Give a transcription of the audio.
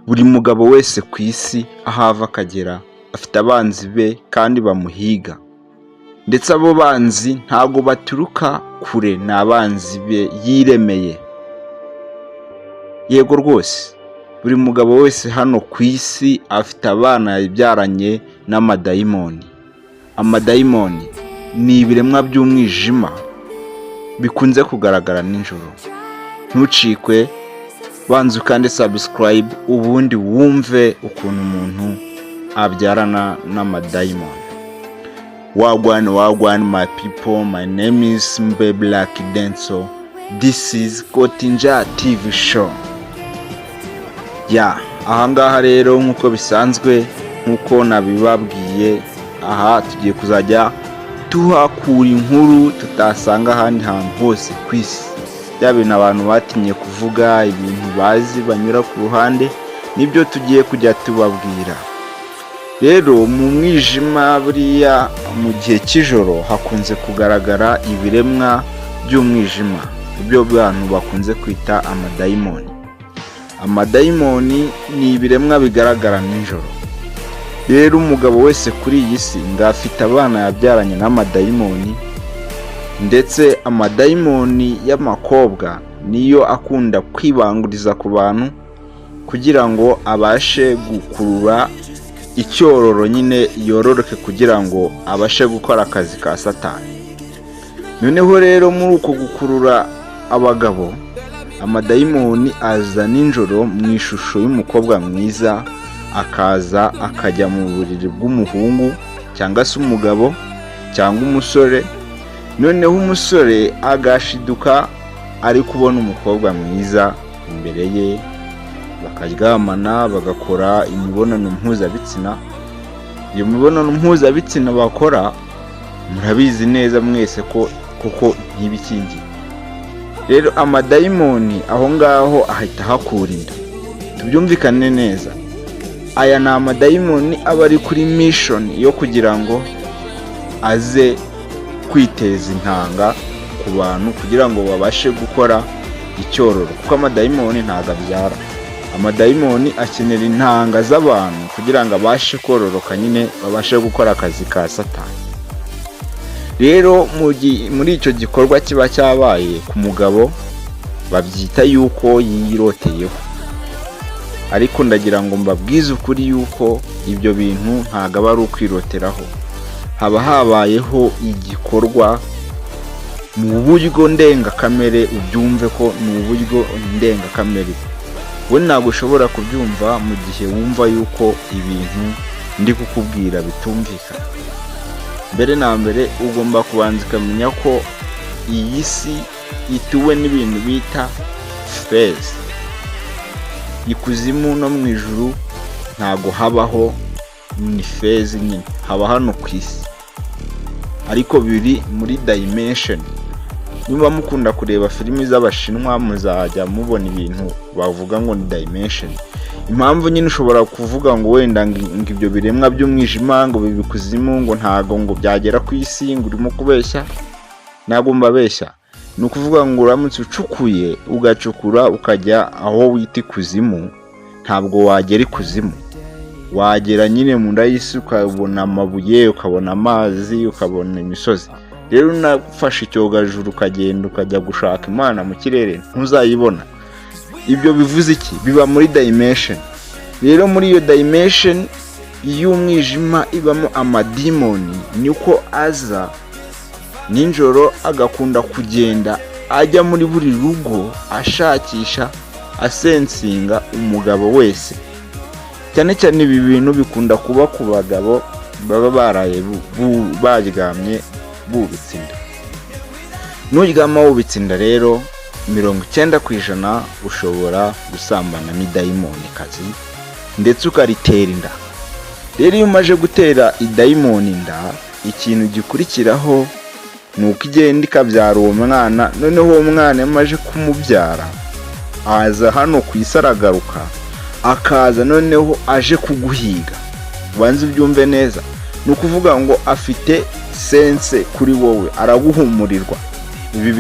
Buri mugabo wese ku isi, aho ava akagera, afite abanzi be kandi bamuhiga. Ndetse abo banzi ntabwo baturuka kure, ni abanzi be yiremeye. Yego rwose, buri mugabo wese hano ku isi afite abana yabyaranye n'amadayimoni. Amadayimoni ni ibiremwa by'umwijima bikunze kugaragara nijoro. Ntucikwe, banza ukande subscribe, ubundi wumve ukuntu umuntu abyarana n'amadayimoni. Wagwan wagwan, my people, my name is Mbe Black Denso. This is Kotinja TV show. Ya, ahangaha rero nk'uko bisanzwe, nk'uko nabibabwiye, aha tugiye kuzajya tuhakura inkuru tutasanga ahandi hantu hose ku isi. Bya bintu abantu batinye kuvuga, ibintu bazi banyura ku ruhande, nibyo tugiye kujya tubabwira. Rero mu mwijima, buriya mu gihe cy'ijoro hakunze kugaragara ibiremwa by'umwijima, ibyo bantu bakunze kwita amadayimoni. Amadayimoni ni ibiremwa bigaragara nijoro. Rero umugabo wese kuri iyi si ngo afite abana yabyaranye n'amadayimoni, ndetse amadayimoni y'amakobwa niyo akunda kwibanguriza ku bantu kugira ngo abashe gukurura icyororo nyine, yororoke kugira ngo abashe gukora akazi ka Satani. Noneho rero muri uko gukurura abagabo, amadayimoni aza nijoro mu ishusho y'umukobwa mwiza, akaza akajya mu buriri bw'umuhungu cyangwa se umugabo cyangwa umusore. Noneho umusore agashiduka ari kubona umukobwa mwiza imbere ye, bakaryamana, bagakora imibonano mpuzabitsina. Iyo mibonano mpuzabitsina bakora, murabizi neza mwese ko kuko ntibikingiye. Rero amadayimoni aho ngaho ahita ahakura inda. Tubyumvikane neza, aya ni amadayimoni aba ari kuri mission yo kugira ngo aze kwiteza intanga ku bantu kugira ngo babashe gukora icyororo, kuko amadayimoni ntabwo abyara. Amadayimoni akenera intanga z'abantu kugira ngo abashe kororoka nyine, babashe gukora akazi ka Satani. Rero muri icyo gikorwa kiba cyabaye ku mugabo, babyita yuko yiroteyeho, ariko ndagira ngo mbabwize ukuri yuko ibyo bintu ntabwo aba ari ukwiroteraho. Haba habayeho igikorwa mu buryo ndengakamere. Ubyumve ko ni uburyo ndengakamere. We ntabwo ushobora kubyumva mu gihe wumva yuko ibintu ndi kukubwira bitumvikana. Mbere na mbere ugomba kubanza ukamenya ko iyi si ituwe n'ibintu bita fezi. Ikuzimu no mu ijuru ntabwo habaho, ni fezi nyine, haba hano ku isi, ariko biri muri dimension. Niba mukunda kureba filimi z'Abashinwa, muzajya mubona ibintu bavuga ngo ni dimension. Impamvu nyine ushobora kuvuga ngo wenda ngo ibyo biremwa by'umwijima ngo biba ikuzimu, ngo ntago ngo byagera ku isi, ngo urimo kubeshya, ntabwo mbabeshya. Ni ukuvuga ngo uramutse ucukuye, ugacukura ukajya aho wita ikuzimu, ntabwo wagera ikuzimu. Wagera nyine mu nda y'isi, ukabona amabuye, ukabona amazi, ukabona imisozi. Rero unafashe icyogajuru ukagenda ukajya gushaka Imana mu kirere, ntuzayibona. Ibyo bivuze iki? Biba muri dimension. Rero muri iyo dimension y'umwijima ibamo amadimoni, niko aza nijoro, agakunda kugenda ajya muri buri rugo ashakisha, asensinga umugabo wese. Cyane cyane ibi bintu bikunda kuba ku bagabo baba baraye baryamye bubitse inda. Nuryama wubitse inda rero, 90% ushobora gusambana n'idayimoni kazi, ndetse ukaritera inda. Rero iyo umaze gutera idayimoni inda, ikintu gikurikiraho ni uko igenda ikabyara uwo mwana. Noneho uwo mwana iyo amaze kumubyara, aza hano ku isi, aragaruka, akaza noneho aje kuguhiga. Ubanze ubyumve neza. Ni ukuvuga ngo afite sense kuri wowe, araguhumurirwa. Ibi